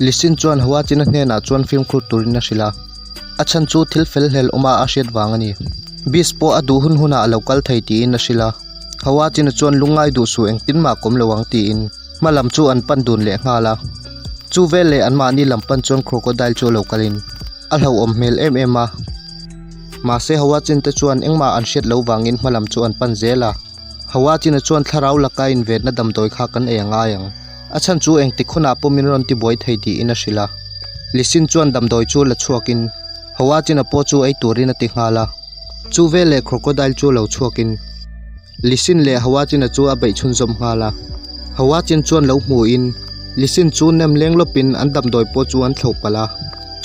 Lisin chuan Hawachina hnenah chuan fimkhur turin a hrilh a, a chhan chu thil fel hlel awma a hriat vang a ni. Beast pawh a duh hun hunah a lo kal thei tiin a hrilh a, Hawachina chuan lungngai duh suh engtin mah kawm lo ang tiin hma lam chu an pan dun leh nghal a. Chu vel leh anmahni lam pan chuan Crocodile chu a lo kalin a hlauhawm hmel em em a. Mahse Hawachin te chuan engmah an hriat loh vangin hma lam chu an pan zel a. Hawachina chuan thlarau laka invenna damdawi kha kan ei a ngai ang. A chhan chu engtik hunah pawh min rawn tibuai thei tiin a hrilh a. Lisin chuan damdawi chu la chhuakin Hawachina pawh chu ei turin a ti nghal a. Chu veleh crocodile chu lo chhuakin Lisin leh Hawachina chu a beih chhunzawm nghal a. Hawachin chuan lo hmuhin Lisin chu nem leng lawpin an damdawi pawh chu an thloh palh a.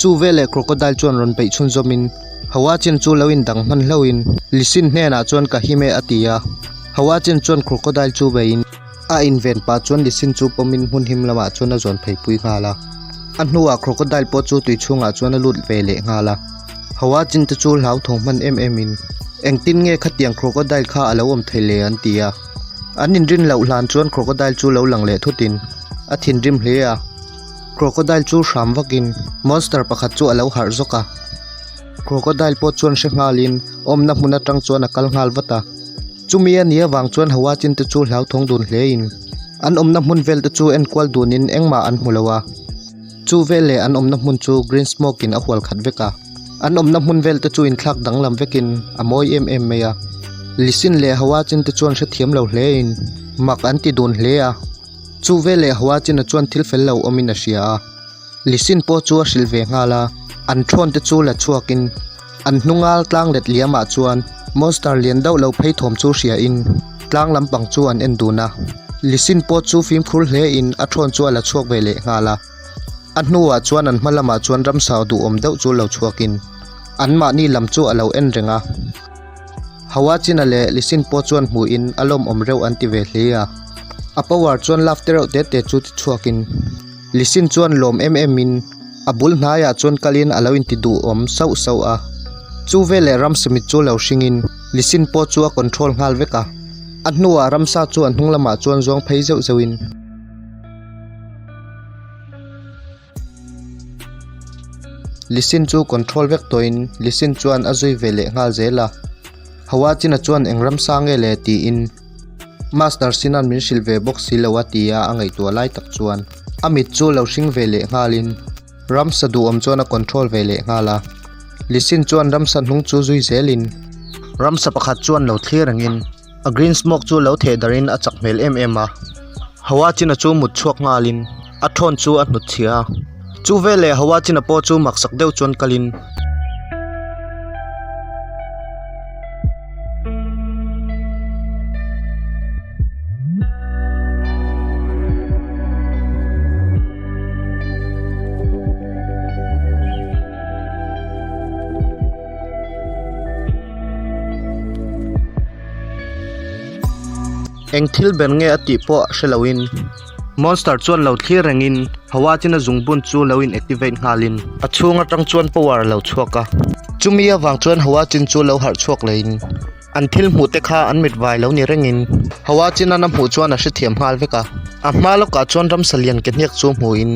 Chu veleh crocodile chuan rawn beih chhunzawmin Hawachin chu lo indang hman hlauhin Lisin hnenah chuan ka him e a ti a. Hawachin chuan crocodile chu beihin a inven pah chuan Lisin chu pawmin hmun him lamah chuan a zawn pheipui nghal a. A hnuah crocodile pawh chu tui chhungah chuan a lut ve leh nghal a. Hawachin te chu hlauthawng hman em em in engtin nge khatiang crocodile kha a lo awm thei le an ti a. An inrin loh hlan chuan crocodile chu lo lang leh thutin a thinrim hle a. Crocodile chu hram vakin monster pakhat chu a lo harh zawk a. Crocodile pawh chuan hre nghalin awmna hmun atang chuan a kal nghal vat a. Chumi a nih avang chuan Hawachin te chu hlauthawng dun hlein an awmna hmun vel te chu enkual dunin engmah an hmu lo a. Chu vel leh an awmna hmun chu green smoke in a hual khat vek a. An awmna hmun vel te chu inthlak danglam vekin a mawi em em mai a. Lisin leh Hawachin te chuan hrethiam lo hlein mak an ti dun hle a. Chu veleh Hawachina chuan thil fel lo awmin a hria a, Lisin pawh chu a hrilh ve nghal a, an thawn te chu la chhuakin an hnungal tlang let liamah chuan monster lian deuh lo phei thawm chu hriain tlang lampang chu an en dun a, Lisin pawh chu fimkhur hlein a thawn chu a la chhuak ve leh nghal a. A hnuah chuan an hma lamah chuan ramsa duhawm deuh chu lo chhuakin anmahni lam chu a lo en reng a. Hawachina leh Lisin pawh chuan hmuhin a lawmawm reuh an ti ve hle a. A power chuan love te reuh te te chu ti chhuakin Lisin chuan lawm em em in a bul hnaiah chuan kalin a lo inti duhawm sauh sauh a. Chu veleh ramsa mit chu lo hringin Lisin pawh chu a control nghal vek a. A hnuah ramsa chu a hnung lamah chuan zawng phei zeuh zeuhin. Lisin chu control vek tawhin Lisin chuan a zui ve leh nghal zel a. Hawachina chuan eng ramsa nge le tiin Master Sinan min hrilh ve bawk si lo a tia a ngaihtuah lai tak chuan a mit chu lo hring ve leh nghalin ramsa duhawm chuan a control ve leh nghal a. Lisin chuan ramsa hnung chu zui zelin ramsa pakhat chuan lo thlir rengin A green smoke chu lo theh darhin a chak hmel em em a, Hawachina chu mut chhuak nghalin a thawn chu a hnut chhia a, chu veleh Hawachina pawh chu maksak deuh chuan kalin. Eng thil ber nge a tih pawh hre loin monster chuan lo thlir rengin Hawachina zungbun chu lo in activate nghalin a chhung atang chuan power a lo chhuak a. Chumi avang chuan Hawachin chu lo harh chhuak lehin an thil hmuh te kha an mit vai lo ni rengin Hawachina'n a hmuh chuan a hrethiam nghal vek a. A hma lawkah chuan ramsa lian ke hniak chu hmuhin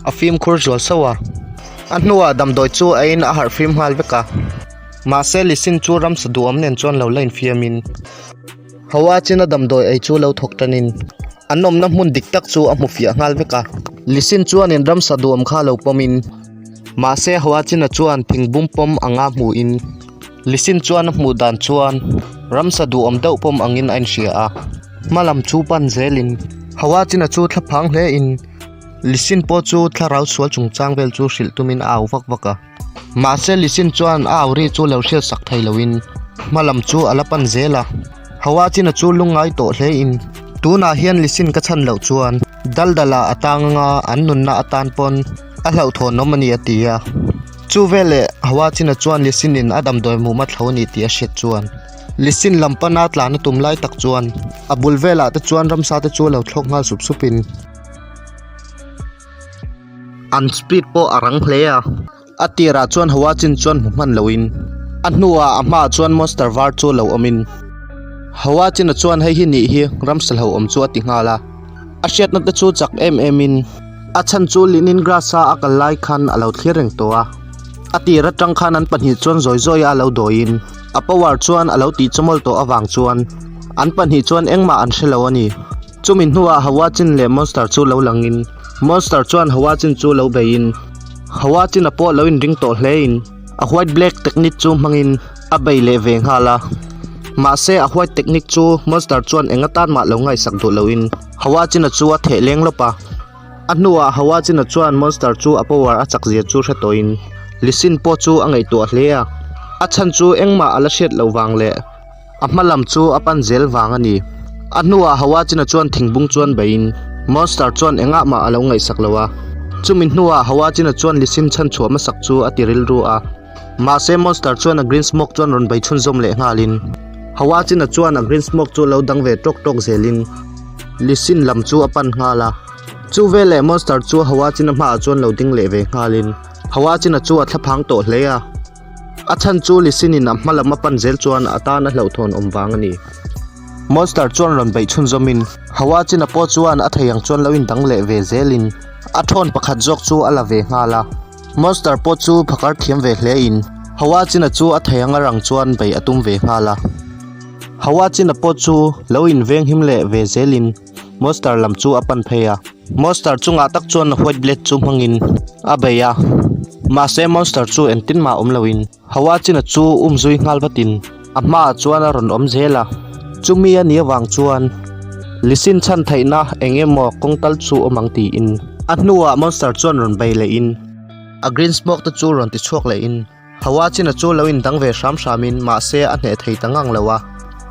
a fimkhur zual sauh a. A hnuah damdawi chu a in a harh fim nghal vek a. Mahse Lisin chu ramsa duhawm nen chuan lo la infiamin Hawa china damdawi ei chu lo thawk tanin an awmna hmun dik tak chu a hmu fiah nghal vek a. Lisin chuanin ramsa duhawm kha lo pawmin mahse Hawa china chuan thingbum pawm anga hmuhin Lisin chuan a hmuh dan chuan ramsa duhawm deuh pawm angin a inhria a. Hma lam chu pan zelin Hawa china chu thlaphang hlein Lisin pawh chu thlarau sual chungchang vel chu hrilh tumin a au vak vak a. Mahse Lisin chuan a au ri chu lo hriat sak thei loin hma lam chu a la pan zel a. Hawa china chu lungngai tawh hlein tunah hian Lisin ka chhan loh chuan dal dalah a tang anga an nunna atan pawn a hlauhthawnawm a ni a ti a. Chu veleh Hawa china chuan Lisinin a damdawi mum a thlo a ni tih a hriat chuan Lisin lam pana tlan a tum lai tak chuan a bul velah te chuan ramsa te chu lo thlawk nghal sup supin An speed pawh a rang hle a, a tirah chuan Hawa chin chuan hmu hman loin a hnuah a hmaah chuan monster var chu lo awmin Hawa china chuan hei hi nih hi ramsa hlauhawm chu a ti nghal a, a hriatna te chu chak em em in. A chhan chu Leningrad-a a kal lai khan a lo thlir reng tawh a. A tir atang khan an pahnih chuan zawi zawi a lo dawiin a power chuan a lo tih chawmawlh tawh avang chuan an pahnih chuan engmah an hre lo a ni. Chumi hnuah Hawachin leh Monster chu lo langin Monster chuan Hawachin chu lo beiin Hawachin-a pawh lo inring tawh hlein a white black technique chu hmangin a bei leh ve nghal a. Mahse a white technique chu Monster chuan eng atan mah lo ngaihsak duh loin Hawachin-a chu a theh leng lawp a. A hnuah Hawachin-a chuan Monster chu a power a chak zia chu hre tawhin Lisin pawh chu a ngaihtuah hle a. A chhan chu engmah a la hriat loh vang leh a hma lam chu a pan zel vang a ni. A hnuah Hawachin-a chuan thingbung chuan beihin Monster chuan engah mah a lo ngaihsak lo a. Chumi hnuah Hawachin-a chuan Lisin chhanchhuah hmasak chu a ti rilru a. Mahse Monster chuan a green smoke chuan rawn bei chhunzawm leh nghalin Hawachin-a chuan a green smoke chu lo dang ve tawk tawk zelin Lisin lam chu a pan nghal a. Chu veleh Monster chu Hawachin-a hmaah chuan lo ding leh ve nghalin Hawachin-a chu a thlaphang tawh hle a. A chhan chu Lisin-in a hma lam a pan zel chuan a tan a hlauhthawn awm vang a ni. Monster chuan rawn beih chhunzawmin Hawachin-a pawh chuan a thei ang chuan lo indang leh ve zelin a thawn pakhat zawk chu a la ve nghal a. Monster pawh chu phakar thiam ve hle in Hawachin-a chu a thei anga rang chuan beih a tum ve nghal a. Hawachin-a pawh chu lo inveng him leh ve zelin Monster lam chu a pan phei a. Monster chungah tak chuan white blade chu hmangin a bei a. Mahse Monster chu engtin mah awm loin Hawachin-a chu um zui nghal vatin a hmaah chuan a rawn awm zel a. Chumi a nih avang chuan Lisin chhan theihna eng emaw kawng tal chu awm ang tiin a hnuah Monster chuan rawn bei lehin a green smoke te chu rawn ti chhuak lehin Hawachin-a chu lo indang ve hram hramin mahse a hneh thei ta ngang lo a.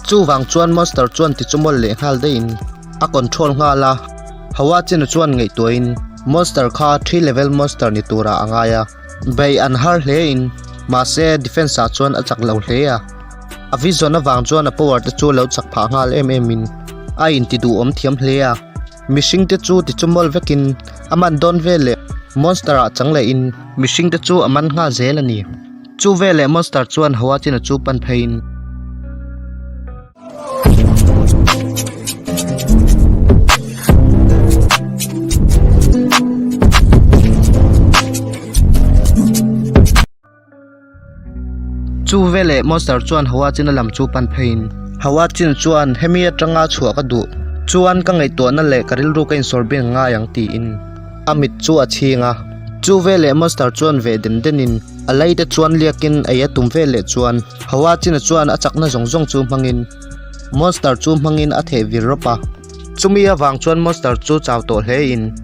Chuvang chuan Monster chuan ti chu mawlh leh nghal daihin a control nghal a. Hawachin-a chuan ngaihtuahin Monster kha three level monster ni turah a ngai a. Beih an har hle in, mahse defense ah chuan a chak lo hle a. A vision avang chuan a power te chu lo chak phah nghal em em in a inti duhawm thiam hle a. Mihring te chu ti chu mawl vekin a man dawn veleh monster ah chang leh in mihring te chu a man nghal zel a ni. Chu veleh monster chuan Hawachin-a chu pan phei in. Chu veleh Monster chuan Hawachin-a lam chu pan pheiin Hawachin chuan hemi atanga chhuah ka duh chuan ka ngaihtuahna leh ka rilru ka insawr bing ngai ang tiin a mit chu a chhing a. Chu veleh Monster chuan veh den denin a lei te chuan liakin ei a tum veleh chuan Hawachin-a chuan a chakna zawng zawng chu hmangin Monster chu hmangin a theh vir rawp a. Chumi avang chuan Monster chu chau tawh hlein.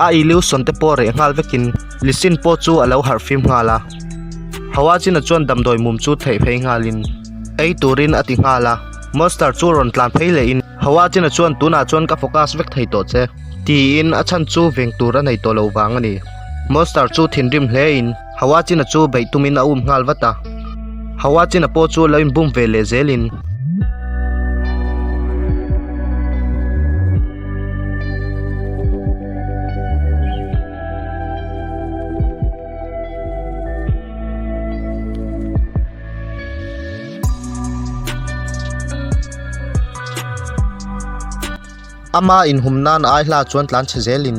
A illusion te pawh reh nghal vekin Lisin pawh chu a lo harh fim nghal a. Hawachin-a chuan damdawi mum chu theih phei nghalin ei turin a ti nghal a. Monster chu rawn tlan phei lehin Hawachin-a chuan tunah chuan ka focus vek thei tawh che tiin a chhan chu veng tur a nei tawh lo vang a ni. Monster chu thinrim hlein Hawachin-a chu beih tumin a um nghal vat a. Hawachin-a pawh chu lo inbum ve leh zelin. Ama inhum nan ai hla chuan tlan chhe zelin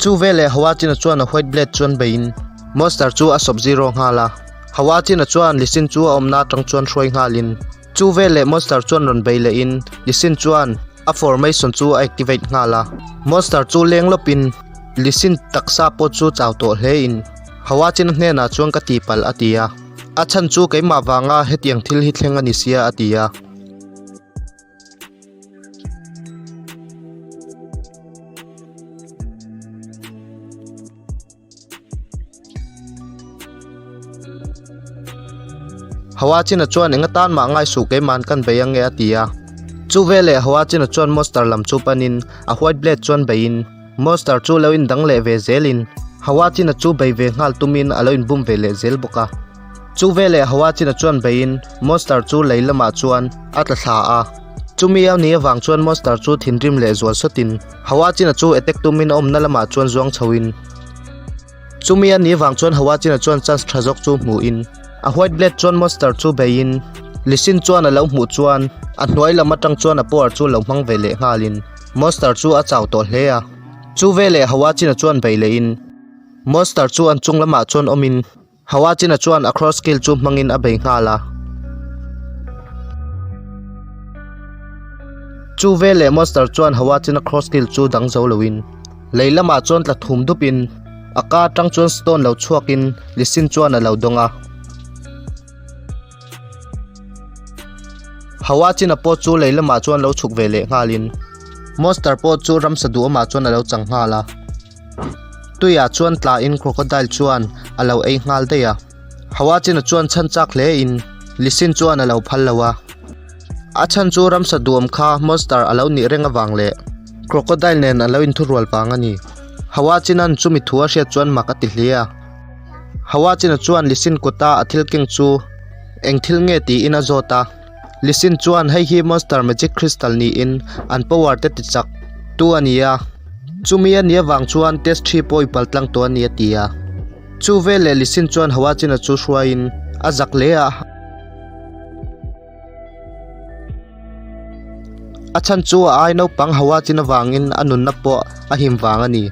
chu veleh Hawachin-a chuan a white blade chuan beiin Monster chu a sawp zero nghal a. Hawachin-a chuan Lisin chu a awmna atang chuan hruai nghalin chu veleh Monster chuan rawn bei lehin Lisin chuan a formation chu a activate nghal a. Monster chu leng lawpin Lisin taksa pawh chu chau tawh hlein Hawachin-a hnenah chuan ka tihpalh a ti a. A chhan chu keimah vanga hetiang thil hi thleng a ni sia a ti a. Hawachin-a chuan eng atan mah ngai suh keiman kan bei ange a ti a. Chu veleh Hawachin-a chuan Monster lam chu panin a white blade chuan beiin Monster chu lo indang leh ve zelin Hawachin-a chu bei ve nghal tumin a lo inbum ve leh zel bawk a. Chu veleh Hawachin-a chuan beiin Monster chu lei lamah chuan a tla thla a. Chumi a nih avang chuan Monster chu thinrim leh zual sawtin Hawachin-a chu attack tumin a awmna lamah chuan zuang chhoin chumi a nih vang chuan Hawachin-a chuan chance tha zawk chu hmuhin a white blade chuan monster chu beiin Lisin chuan a lo hmuh chuan a hnuai lam atang chuan a power chu lo hmang ve leh nghalin monster chu a chau tawh hle a. Chu veleh Hawachina chuan bei lehin monster chu an chung lamah chuan awmin Hawachina chuan a cross skill chu hmangin a bei nghal a. Chu veleh monster chuan Hawachina cross skill chu dang zo loin lei lamah chuan tla thum dupin a ka atang chuan stone lo chhuakin Lisin chuan a lo dawng a. Hawa china pawh chu lei lamah chuan lo chhuk ve leh nghalin monster pawh chu ramsa duhawmah chuan a lo chang nghal a. Tuiah chuan tlain crocodile chuan a lo ei nghal daih a. Hawa china chuan chhan chak hle in Lisin chuan a lo phal lo a. A chhan chu ramsa duhawm kha monster a lo nih reng avang leh crocodile nen a lo inthurual vang a ni. Hawa china'n chumi thu a hriat chuan mak a ti hle a. Hawa china chuan Lisin kuta a thil keng chu eng thil nge tiin a zawt a. Lisin chuan hei hi Monster Magic Crystal niin an power te ti chak tu a ni a. Chumi a nih avang chuan test thi pawh i pal tlang tawh a ni a ti a. Chu veleh Lisin chuan Hawa china chu hruaiin a zak hle a. A chhan chu a ai naupang Hawa chin avangin a nunna pawh a him vang a ni.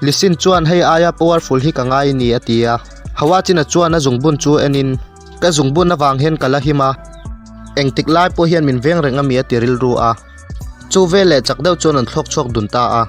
Lisin chuan hei aia powerful hi ka ngai a ni a ti a. Hawa china chuan a zungbun chu enin ka zungbun avang hian ka la him a, engtik lai pawh hian min veng reng a mi a ti rilru a. Chu veleh chak deuh chuan an thlawk chhuak dun ta a.